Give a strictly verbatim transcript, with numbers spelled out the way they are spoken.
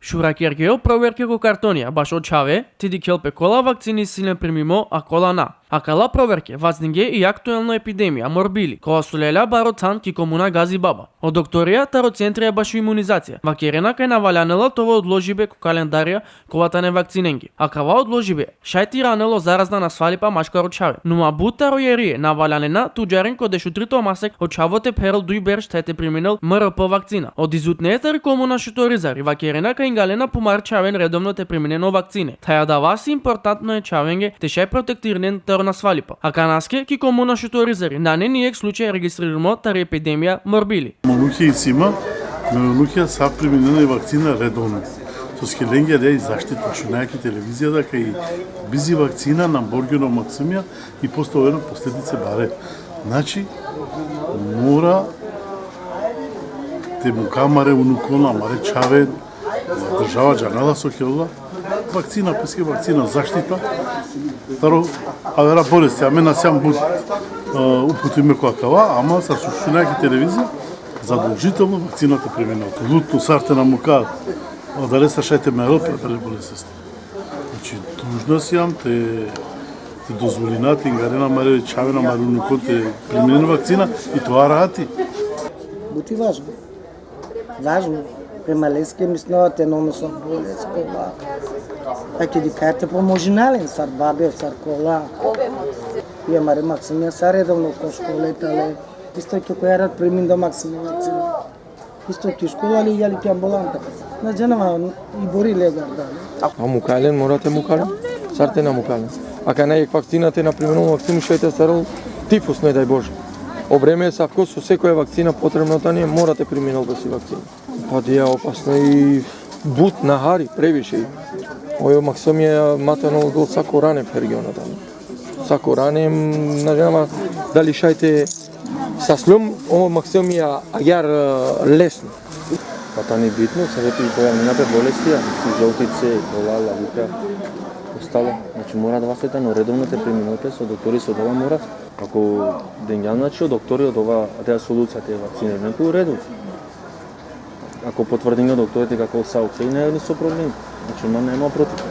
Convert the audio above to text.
Šura kergje o proverke ko kartonija bašo čhave, te dikhel pe kola vakcini si len primimo, a kola na. Akala proverke vacninge i aktuelno epidemija morbili, kova so lelja baro than ki komuna Gazi Baba. O doktorija taro centrija bašo imunizacija vakerena kaj na valjanela te ova odložibe ko kalendarija kova tane vakcinenge. Akava odložibe šaj te iranel o zarazna nasvalipa maškaro čhave. Numa but taro jerije na valjanena te udžaren ko dešutrito masek o čhavo te pherel duj berš thaj te priminel M R P vakcina. O dizutne tari komuna Šuto Orizari vakerena kaj ingalena pumar čhaven redovno te priminen o vakcine. Thaj adava si importantno e čhavenge te šaj protektirinen taro nasvalipa. Akanaske ki komuna Šuto Orizari nane nijekh slučaj registririmo tari epidemija morbili. Mo unuke isi ma, me unuke sa priminena i vakcina redovno. Soske lenge adija i zaštita, šunaja ki televizija da kaj bizi vakcina nam borgjona o maksumija i posle ovena posledice bare. Znači, mora te muka amare unukon, amare čhaven, država džanela so kerela, vakcina, peske vakcina, zaštita. Taro avera bolesti, amen na siam but, e, uputime ko akava, ama sar so šunaja ki televizija, zadolžitelno vakcina te priminel. Lutno sar te na muka, adalestar šaj te merel pe adale bolesteste. Znači, dužna siam te, te dozvolina, te ingarena amare čhaven, amare unukon te priminen vakcina i te ova rahati. But i važno. Važno. Prema leske mislina te nome so bolest, kola. Pa ki dikha te pomožina len sar babe, sar kola. I amare maksumija sa redovno ko škole tane. Isto ki koja rat priminda maksumija vakcina. Isto ki škola li, jali ki ambulanta. Na džanava, i bori le garda. A muka len, mora te muka len. Sar te na muka len. Akana jekh vakcina te na priminel vakcinu, šaj te astarel tifus, ne daj Bože. O vreme asavko so sekoja vakcina potrebno tani, mora te priminel pe si vakcina. Pa adija opasno i but na hari, previše. Oj o maksumija ma tano dol, sako rane phergjona tano. Sako rane, na džanava dali šaj te saslum o maksumija agjaar, e, lesno. Pa tani bitno, sa vepi pojavina pe bolestija, si žoltice, kola, lavuka, ostalo. Znači, mora adava te tano redovno te priminel pe, so doktori so dela mora. Ako dengja, znači, o doktori odova, te solucija te vakcinirinen pe, u redu. Ako potvrdingja o doktori deka sa okej, nema niso problem. Znači, ma nema protiv.